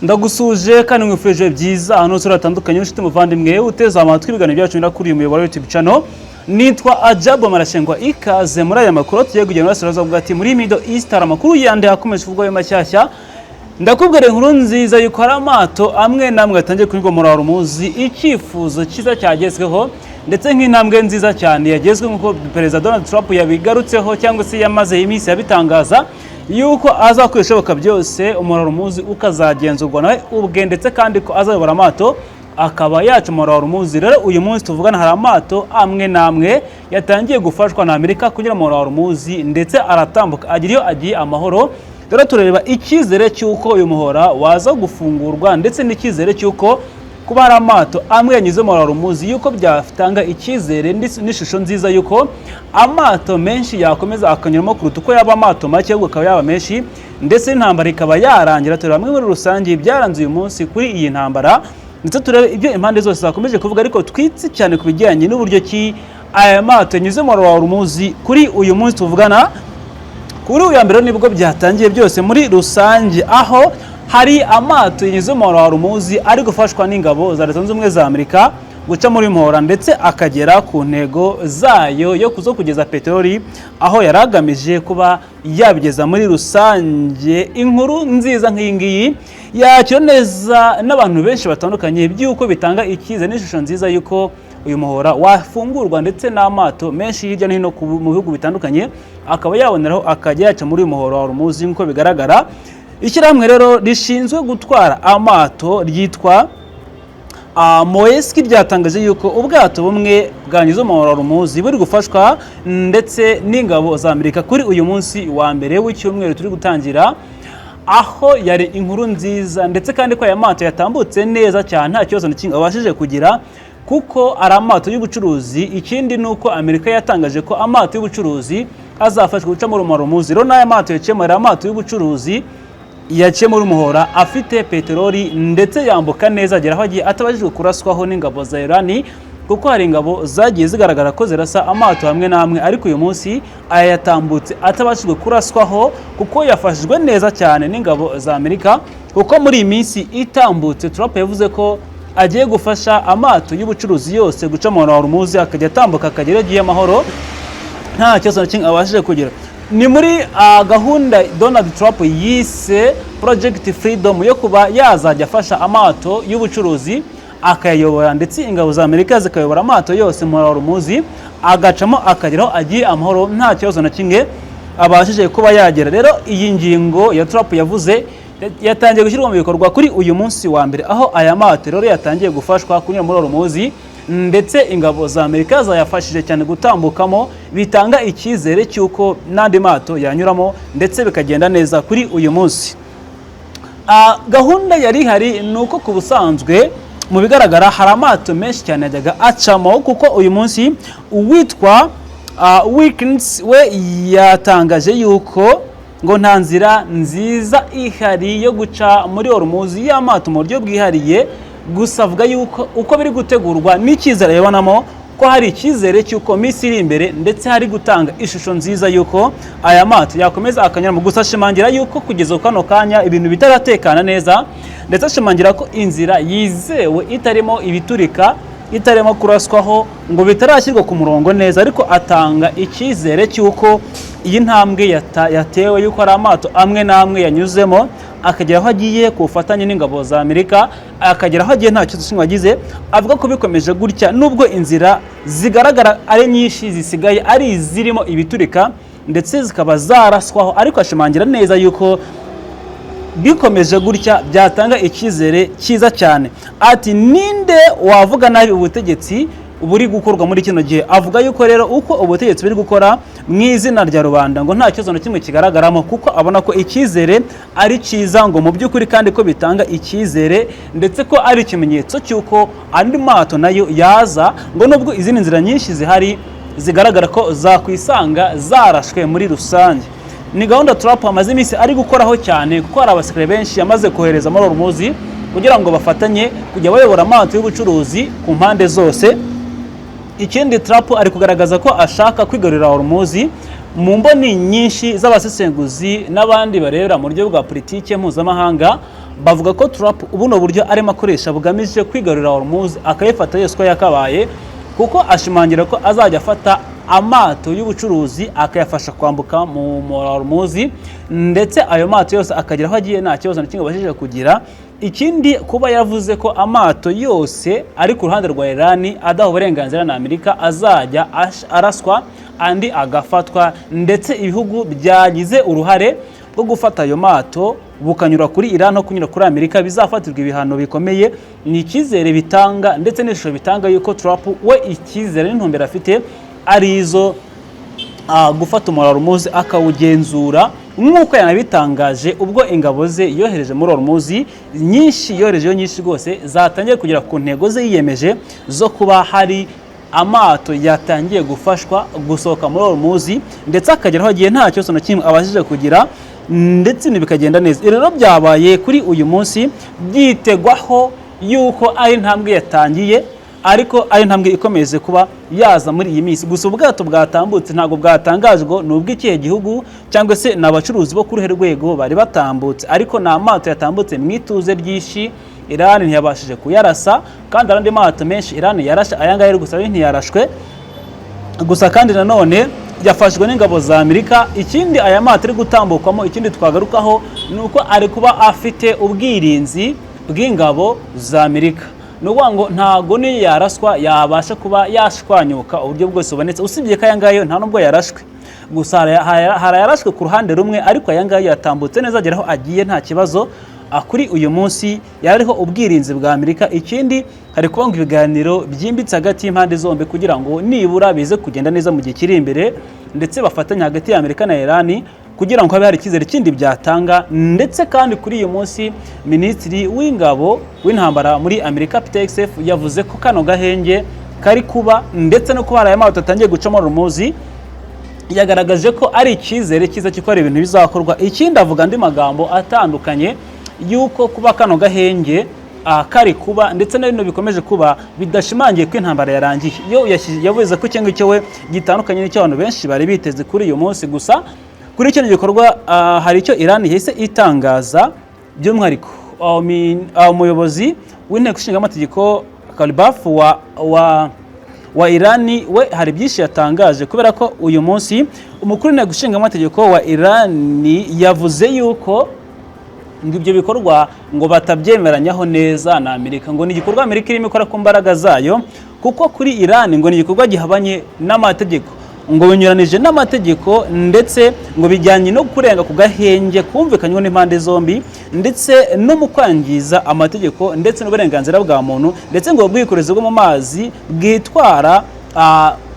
Ndagusuje kandi nkwifurije byiza ahantu hose hatandukanye, inshuti muvandimwe uteze amatwi ibiganiro byacu kuri uyu muyoboro wa YouTube channel. Nitwa Ajabo Marashengwa. Ikaze muri aya makuru tugiye kugenda burasirazuba bwa muri Middle East. Hari amakuru yandi akomeje kuvugwayo mashyashya. Ndakubwira inkuru nziza yuko hari amato amwe n'amwe yatangiye kunyurwa muri Hormuz, icyifuzo cyiza cyagezweho ndetse nk'intambwe nziza cyane yagezwe, nk'uko Perezida Donald Trump yabigarutseho cyangwa se yamaze iminsi yabitangaza yuko azakora ibishoboka byose umuhora Hormuz ukazagenzurwa nawe ubwe, ndetse kandi ko azayobora amato akaba yaca umuhora Hormuz. Rero uyu munsi tuvugana hari amato amwe n'amwe yatangiye gufashwa na Amerika kunyura mu muhora Hormuz, ndetse aratambuka agira iyo agiye amahoro. Rero turareba icyizere cy'uko uyu muhora waza gufungurwa, ndetse n'icyizere cy'uko kuba hari amato amwe yanyuze mu Hormuz yuko byatanga icyizere n'ishusho nziza yuko amato menshi yakomeza akanyuramo kuruta uko yaba amato make, ahubwo akaba yaba menshi, ndetse n'intambara ikaba yarangira. Tureba hamwe muri rusange ibyaranze uyu munsi kuri iyi ntambara, ndetse turebe ibyo impande zose zakomeje kuvuga, ariko twitse cyane ku bijyanye n'uburyo ki aya mato yanyuze mu Hormuz kuri uyu munsi tuvugana. Kuri uyu wa mbere nibwo byatangiye byose muri rusange, aho hari amato yanyuze mu Hormuz ari gufashwa n'ingabo za Leta Zunze Ubumwe za Amerika guca muri muhora, ndetse akagera ku ntego zayo yo kuzo kugeza peteroli aho yari agamije kuba yabigeza muri rusange. Inkuru nziza nk'iyi ngiyi yakira neza n'abantu benshi batandukanye, by'uko bitanga icyizere n'ishusho nziza y'uko uyu muhora wafungurwa, ndetse n'amato menshi hirya no hino mu bihugu bitandukanye akaba yaboneraho akajya yaca muri uyu muhora wa Hormuz nk'uko bigaragara. Ishyirahamwe rero rishinzwe gutwara amato ryitwa Maersk ryatangaje yuko ubwato bumwe bwanyuze mu muhora wa Hormuz buri gufashwa ndetse n'ingabo za Amerika kuri uyu munsi wa mbere w'icyumweru turi gutangira, aho yari inkuru nziza, ndetse kandi ko aya mato yatambutse neza cyane, nta kibazo na kimwe abashije kugira, kuko ari amato y'ubucuruzi. Ikindi ni uko Amerika yatangaje ko amato y'ubucuruzi azafashwa guca muri Hormuz. Rero n'aya mato yaciyemo ari amato y'ubucuruzi, yaciye muri muhora afite peteroli, ndetse yambuka neza agera aho agiye atabashijwe kuraswaho n'ingabo za Irani, kuko hari ingabo zagiye zigaragara ko zirasa amato hamwe n'amwe, ariko uyu munsi aya yatambutse atabashijwe kuraswaho kuko yafashijwe neza cyane n'ingabo za Amerika. Kuko muri iyi minsi itambutse Trump yavuze ko agiye gufasha amato y'ubucuruzi yose guca mu Hormuz, akajya atambuka akagera agiye amahoro, nta kibazo na kimwe abashije kugira. Ni muri gahunda Donald Trump yise Project Freedom yo kuba yazajya afasha amato y'ubucuruzi akayayobora, ndetse ingabo za Amerika zikayobora amato yose muri Hormuz, agacamo akageraho agiye amahoro, nta kibazo na kimwe abashije kuba yagera. Rero iyi ngingo ya Trump yavuze yatangiye gushyirwa mu bikorwa kuri uyu munsi wa mbere, aho aya mato rero yatangiye gufashwa kunyura muri Hormuz, ndetse ingabo za Amerika zayafashije cyane gutambukamo, bitanga icyizere cy'uko n'andi mato yanyuramo ndetse bikagenda neza kuri uyu munsi. Gahunda yari ihari ni uko ku busanzwe mu bigaragara hari amato menshi cyane yajyaga acamo, kuko uyu munsi uwitwa Wilkins we yatangaje yuko ngo nta nzira nziza ihari yo guca muri Hormuz y'amato mu buryo bwihariye. Gusa avuga yuko uko biri gutegurwa n'icyizere yabonamo ko hari icyizere cy'uko minsi iri imbere, ndetse hari gutanga ishusho nziza y'uko aya mato yakomeza akanyuramo. Gusa ashimangira yuko kugeza kano kanya ibintu bitaratekana neza, ndetse ashimangira ko inzira yizewe itarimo ibiturika, itarimo kuraswaho, ngo bitarashyirwa ku murongo neza, ariko atanga icyizere cy'uko iyi ntambwe yatewe y'uko ari amato amwe n'amwe yanyuzemo akagera aho agiye ku bufatanye n'ingabo za Amerika, akagera aho agiye nta kibazo kimwe agize. Avuga ko bikomeje gutya, nubwo inzira zigaragara ari nyinshi zisigaye ari izirimo ibiturika ndetse zikaba zaraswaho, ariko ashimangira neza yuko bikomeje gutya byatanga icyizere cyiza cyane. Ati: "Ninde wavuga nabi ubutegetsi buri gukorwa muri kino gihe?" Avuga yuko rero uko ubutegetsi buri gukora mu izina rya rubanda ngo nta kibazo na kimwe kigaragaramo, kuko abona ko icyizere ari cyiza ngo mu by'ukuri, kandi ko bitanga icyizere, ndetse ko ari ikimenyetso cy'uko andi mato nayo yaza, ngo nubwo izindi nzira nyinshi zihari zigaragara ko zakwisanga zarashwe muri rusange. Ni gahunda Trump amaze iminsi ari gukoraho cyane, kuko hari abasirikare benshi yamaze kohereza muri Hormuz kugira ngo bafatanye kujya bayobora amato y'ubucuruzi ku mpande zose. Ikindi, Trump ari kugaragaza ko ashaka kwigarurira Hormuz. Mu mboni nyinshi z'abasesenguzi n'abandi barebera mu buryo bwa politiki mpuzamahanga, Bavuga ko Trump buno buryo arimo akoresha bugamije kwigarurira Hormuz, akayifata yose uko yakabaye, kuko ashimangira ko azajya afata amato y'ubucuruzi akayafasha kwambuka mu Hormuz, ndetse ayo mato yose akagera aho agiye nta kibazo na kimwe abashije kugira. Ikindi, kuba yavuze ko amato yose ari ku ruhande rwa Iran adaha uburenganzira na Amerika azajya araswa, andi agafatwa, ndetse ibihugu byagize uruhare bwo gufata ayo mato bukanyura kuri Iran no kunyura kuri Amerika bizafatirwa ibihano bikomeye, ni icyizere bitanga ndetse n'ishusho bitanga yuko Trump we icyizere n'intumbero afite ari izo gufata umuhora Hormuz akawugenzura, nk'uko yanabitangaje ubwo ingabo ze yohereje muri Hormuz nyinshi, yoherejeyo nyinshi rwose, zatangiye kugera ku ntego ze yiyemeje zo kuba hari amato yatangiye gufashwa gusohoka muri Hormuz, ndetse akagera aho agiye nta kibazo na kimwe abashije kugira, ndetse ibintu bikagenda neza. Ibi rero byabaye kuri uyu munsi, byitegwaho yuko ari intambwe yatangiye, ariko ari intambwe ikomeze kuba yaza muri iyi minsi. Gusa ubwato bwatambutse ntabwo bwatangajwe ni ubw'ikihe gihugu cyangwa se ni abacuruzi bo kuri uruhe rwego bari batambutse, ariko ni amato yatambutse mu ituze ryinshi. Iran ntiyabashije kuyarasa, kandi hari andi mato menshi Iran yarashe, aya ngaya gusa yo ntiyarashwe. Gusa kandi nanone yafashwe n'ingabo za Amerika. Ikindi aya mato ari gutambukwamo, ikindi twagarukaho, ni uko ari kuba afite ubwirinzi bw'ingabo za Amerika. Ni ukuvuga ngo ntago niyo yaraswa yabasha kuba yashwanyuka uburyo bwose bubonetse, usibye ko aya ngaya nta nubwo yarashwe. Gusa hari ayarashwe ku ruhande rumwe, ariko aya ngaya yatambutse neza agera aho agiye nta kibazo. Kuri uyu munsi yari ariho ubwirinzi bwa Amerika. Ikindi, hari kuba ngo ibiganiro byimbitse hagati y'impande zombi kugira ngo nibura bize kugenda neza mu gihe kiri imbere, ndetse bafatanye hagati ya Amerika na Iran kugira ngo habe hari icyizere kindi byatanga. Ndetse kandi kuri uyu munsi Minisitiri w'ingabo w'intambara muri Amerika, Pete Hegseth, yavuze ko kano gahenge kari kuba ndetse no kuba hari aya mato atangiye gucamo Hormuz, yagaragaje ko ari icyizere cyiza cy'uko hari ibintu bizakorwa. Ikindi, avuga andi magambo atandukanye y'uko kuba kano gahenge kari kuba ndetse na bino bikomeje kuba bidashimangiye ko intambara yarangiye. Yo yavuze ko icyo ngicyo we gitandukanye n'icyo abantu benshi bari biteze kuri uyu munsi. Gusa kuri kino gikorwa hari icyo Iran yahise itangaza, by'umwihariko umuyobozi w'inteko ishinga amategeko Kalibaf wa Irani we hari byinshi yatangaje, kubera ko uyu munsi umukuru w'inteko ishinga amategeko wa Irani yavuze yuko ngo ibyo bikorwa ngo batabyemeranyaho neza na Amerika, ngo ni igikorwa Amerika irimo ikora ku mbaraga zayo, kuko kuri Irani ngo ni igikorwa gihabanye n'amategeko, ngo binyuranije n'amategeko, ndetse ngo bijyanye no kurenga ku gahenge kumvikanyweho n'impande zombi, ndetse no mu kwangiza amategeko ndetse n'uburenganzira bwa muntu, ndetse ngo ubwikorezi bwo mu mazi bwitwara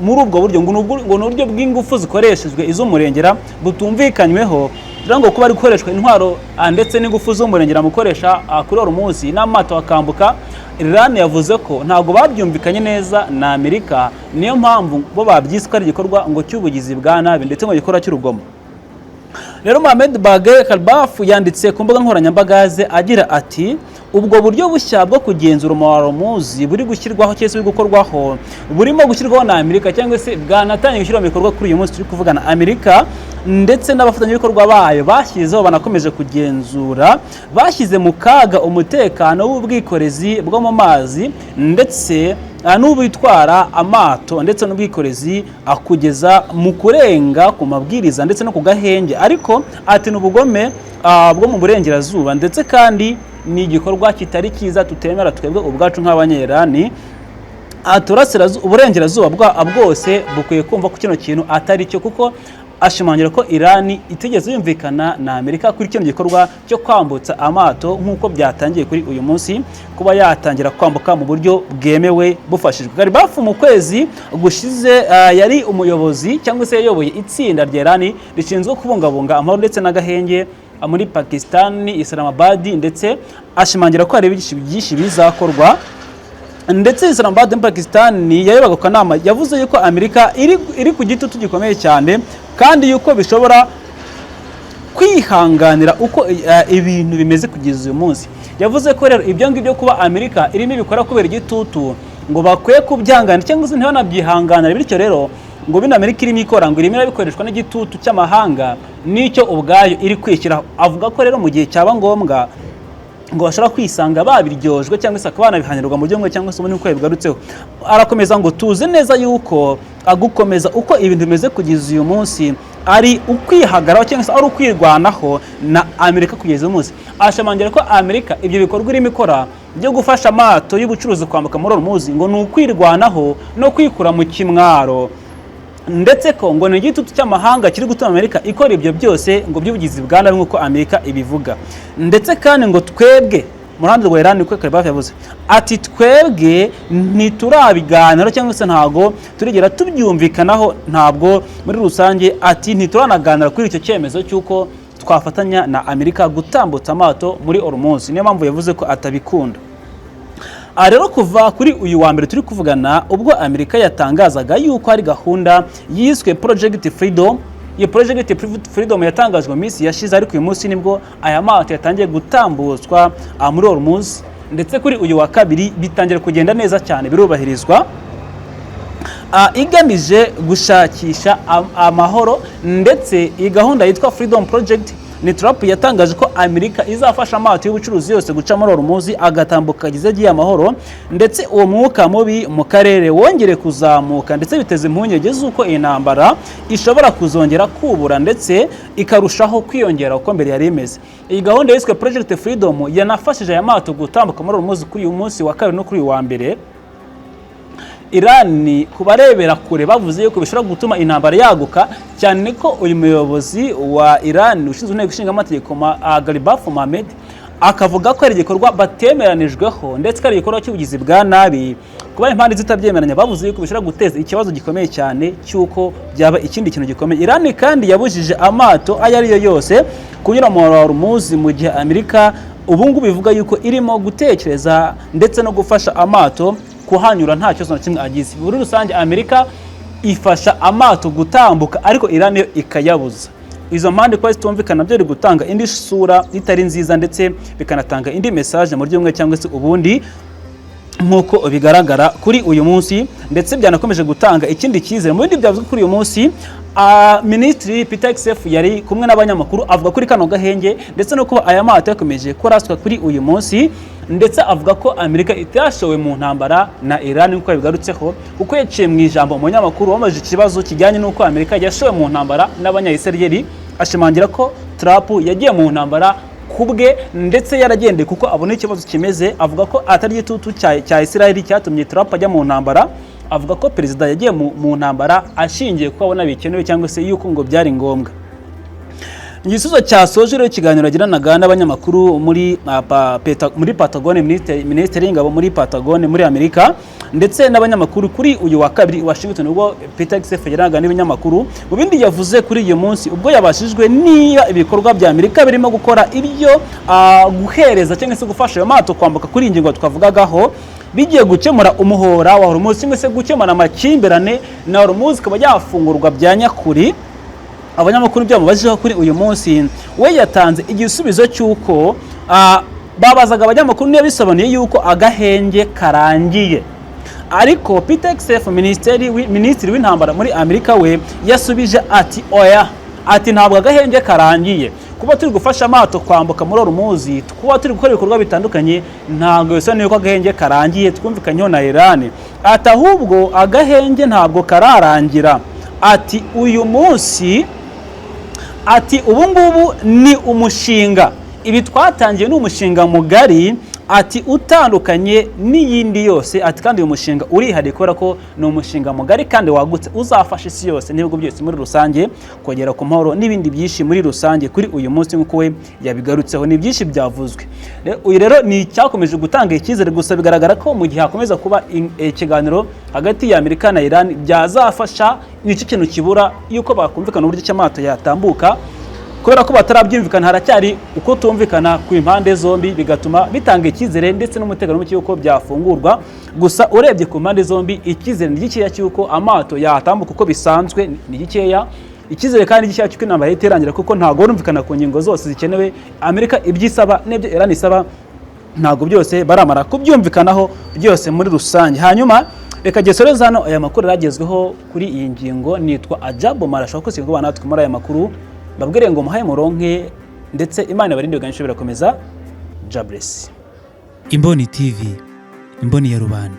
muri ubwo buryo ngo ni uburyo bw'ingufu zikoreshejwe iz'umurengera butumvikanyweho. Rero ngo kuba ari gukoreshwa intwaro ndetse n'ingufu z'umurengera mu gukoresha kuri Hormuz n'amato akambuka, Iran yavuze ko ntabwo babyumvikanye neza na Amerika, niyo mpamvu bo babyise ko ari igikorwa ngo cy'ubugizi bwa nabi, ndetse ngo igikorwa cy'urugomo. Rero Mohamed Bagher Kalbaf yanditse ku mbuga nkoranyambaga ze agira ati: "Ubwo buryo bushya bwo kugenzura Hormuz buri gushyirwaho cyangwa se buri gukorwaho, burimo gushyirwaho na Amerika cyangwa se bwanatangiye gushyirwa mu bikorwa kuri uyu munsi turi kuvugana, Amerika ndetse n'abafatanyabikorwa bayo bashyizeho banakomeje kugenzura, bashyize mu kaga umutekano w'ubwikorezi bwo mu mazi ndetse n'ubitwara amato ndetse n'ubwikorezi, kugeza mu kurenga ku mabwiriza ndetse no ku gahenge." Ariko ati: "Ni ubugome bwo mu burengerazuba, ndetse kandi ni igikorwa kitari cyiza tutemera twebwe ubwacu nk'Abanyerani." Ati: "Uburengerazuba bwose bukwiye kumva ko kino kintu atari cyo," kuko ashimangira ko Irani itigeze yumvikana na Amerika kuri kino gikorwa cyo kwambutsa amato nk'uko byatangiye kuri uyu munsi kuba yatangira kwambuka mu buryo bwemewe bufashijwe. Ghalibaf mu kwezi gushize yari umuyobozi cyangwa se yayoboye itsinda rya Irani rishinzwe kubungabunga amahoro ndetse n'agahenge muri Pakistan, Islamabad, ndetse ashimangira ko hari byinshi byinshi bizakorwa. Ndetse Islamabad muri Pakistan yayobaga ku kanama, yavuze yuko Amerika iri ku gitutu gikomeye cyane, kandi yuko bishobora kwihanganira uko ibintu bimeze kugeza uyu munsi. Yavuze ko rero ibyo ngibyo kuba Amerika irimo ibikora kubera igitutu, ngo bakwiye kubyangana cyangwa se ntibanabyihanganira. Bityo rero ngo bino Amerika irimo ikora, ngo irimo irabikoreshwa n'igitutu cy'amahanga n'icyo ubwayo iri kwishyiraho. Avuga ko rero mu gihe cyaba ngombwa Ngo bashobora kwisanga babiryojwe cyangwa se bakaba banabihanirwa mu buryo bumwe cyangwa se ubundi, nk'uko yabigarutseho. Arakomeza ngo tuzi neza yuko agukomeza uko ibintu bimeze kugeza uyu munsi ari ukwihagararaho cyangwa se ari ukwirwanaho na Amerika kugeza uyu munsi. Ashimangira ko Amerika ibyo bikorwa irimo ikora byo gufasha amato y'ubucuruzi kwambuka muri Hormuz ngo ni ukwirwanaho no kwikura mu kimwaro, ndetse ko ngo ni igitutu cy'amahanga kiri gutuma Amerika ikora ibyo byose ngo by'ubugizi bwa nabi, nk'uko Amerika ibivuga. Ndetse kandi ngo twebwe mu ruhande rwa Iran, niko Qalibaf yavuze ati: "Twebwe ntiturabiganiraho cyangwa se ntabwo turigera tubyumvikanaho, ntabwo muri rusange," ati "ntituranaganira kuri icyo cyemezo cy'uko twafatanya na Amerika gutambutsa amato muri Hormuz." Niyo mpamvu yavuze ko atabikunda. Aha rero, kuva kuri uyu wa mbere turi kuvugana, ubwo Amerika yatangazaga yuko hari gahunda yiswe Project Freedom. Iyo Project Freedom yatangajwe mu minsi yashize, ariko uyu munsi nibwo aya mato yatangiye gutambutswa muri Hormuz, ndetse kuri uyu wa kabiri bitangira kugenda neza cyane, birubahirizwa, igamije gushakisha amahoro. Ndetse iyi gahunda yitwa Freedom Project ni Trump yatangaje ko Amerika izafasha amato y'ubucuruzi yose guca muri Hormuz, agatambuka ageze agiye amahoro. Ndetse uwo mwuka mubi mu karere wongere kuzamuka, ndetse biteza impungenge z'uko iyi ntambara ishobora kuzongera kubura ndetse ikarushaho kwiyongera uko mbere yari imeze. Iyi gahunda yiswe Project Freedom yanafashije aya mato gutambuka muri Hormuz kuri uyu munsi wa kabiri no kuri uyu wa mbere. Irani, ku barebera kure, bavuze yuko bishobora gutuma intambara yaguka cyane, ko uyu muyobozi wa Iran ushinzwe inteko ishinga amategeko, Ghalibaf Mohammed, akavuga ko ari igikorwa batemeranijweho, ndetse ko ari igikorwa cy'ubugizi bwa nabi. Kuba impande zitabyemeranya, bavuze yuko bishobora guteza ikibazo gikomeye cyane cy'uko byaba ikindi kintu gikomeye. Iran kandi yabujije amato ayo ari yo yose kunyura mu Hormuz, mu gihe Amerika ubu ngubu bivuga yuko irimo gutekereza ndetse no gufasha amato kuhanyura nta kibazo na kimwe agize. Muri rusange, Amerika ifasha amato gutambuka, ariko Iran yo ikayabuza. Izo mpande kuba zitumvikana byo biri gutanga indi sura itari nziza, ndetse bikanatanga indi message mu buryo bumwe cyangwa se ubundi, nk'uko bigaragara kuri uyu munsi, ndetse byanakomeje gutanga ikindi cyizere. Mu bindi byavuzwe kuri uyu munsi, Minisitiri Peter Hegseth yari kumwe n'abanyamakuru, avuga kuri kano gahenge ndetse no kuba aya mato yakomeje kuraswa kuri uyu munsi, ndetse avuga ko Amerika itashowe mu ntambara na Iran, nk'uko yabigarutseho, kuko yaciye mu ijambo umunyamakuru wamubajije ikibazo kijyanye n'uko Amerika yashowe mu ntambara n'Abanyayisirayeli, ashimangira ko Trump yagiye mu ntambara kubwe ndetse yaragendeye kuko abona ikibazo kimeze. Avuga ko atari igitutu cya Israel cyatumye Trump ajya mu ntambara. Avuga ko perezida yagiye mu ntambara ashingiye kuko abona bikenewe cyangwa se yuko ngo byari ngombwa. Igisubizo cyasoje rero ikiganiro yagiranaga n'abanyamakuru muri Pentagone, Minisiteri y'Ingabo muri Pentagone muri Amerika, ndetse n'abanyamakuru kuri uyu wa kabiri i Washington, ubwo Peter Hegseth yagiranaga n'ibinyamakuru, mu bindi yavuze kuri uyu munsi ubwo yabashijwe niba ibikorwa bya Amerika birimo gukora ibyo guhereza cyangwa se gufasha ayo mato kwambuka, kuri iyi ngingo twavugagaho, bigiye gukemura umuhora wa Hormuz cyangwa se gukemura amakimbirane na Hormuz ikaba yafungurwa bya nyakuri, abanyamakuru ibyo bamubajijeho kuri uyu munsi, we yatanze igisubizo cy'uko babazaga abanyamakuru niba bisobanuye yuko agahenge karangiye. Ariko Peter Hegseth, minisitiri w'intambara muri Amerika, we yasubije ati: "Oya," ati "ntabwo agahenge karangiye. Kuba turi gufasha amato kwambuka muri Hormuz, kuba turi gukora ibikorwa bitandukanye, ntabwo bisobanuye ko agahenge karangiye twumvikanyeho na Iran." Ati: "Ahubwo agahenge ntabwo kararangira." Ati: "Uyu munsi," ati "ubu ngubu ni umushinga, ibi twatangiye ni umushinga mugari," ati "utandukanye n'iyindi yose." Ati: "Kandi uyu mushinga urihariye kubera ko ni umushinga mugari kandi wagutse, uzafasha isi yose n'ibihugu byose muri rusange kugera ku mahoro n'ibindi byinshi muri rusange." Kuri uyu munsi, nk'uko we yabigarutseho, ni byinshi byavuzwe. Uyu rero ni icyakomeje gutanga icyizere gusa. Bigaragara ko mu gihe hakomeza kuba ikiganiro hagati ya Amerika na Iran byazafasha. Nicyo kintu kibura, yuko bakumvikana uburyo ki amato yatambuka. Kubera ko batarabyumvikana, haracyari uko tumvikana ku impande zombi, bigatuma bitanga icyizere ndetse n'umutekano muke yuko byafungurwa. Gusa urebye ku mpande zombi, icyizere ni gikeya cy'uko amato yatambuka uko bisanzwe, ni gikeya icyizere, kandi gikeya cy'uko intambara ihita irangira, kuko ntabwo barumvikana ku ngingo zose zikenewe. Amerika ibyo isaba n'ibyo Iran isaba ntabwo byose baramara kubyumvikanaho byose muri rusange. Hanyuma reka gesoreze hano aya makuru yaragezweho kuri iyi ngingo. Nitwa Ajabu Marasha, ko singo natwe muri aya makuru. Babwire ngo muhaye muronke, ndetse Imana ibarinde, biganisho birakomeza. Jabless. Imboni TV, imboni ya rubanda.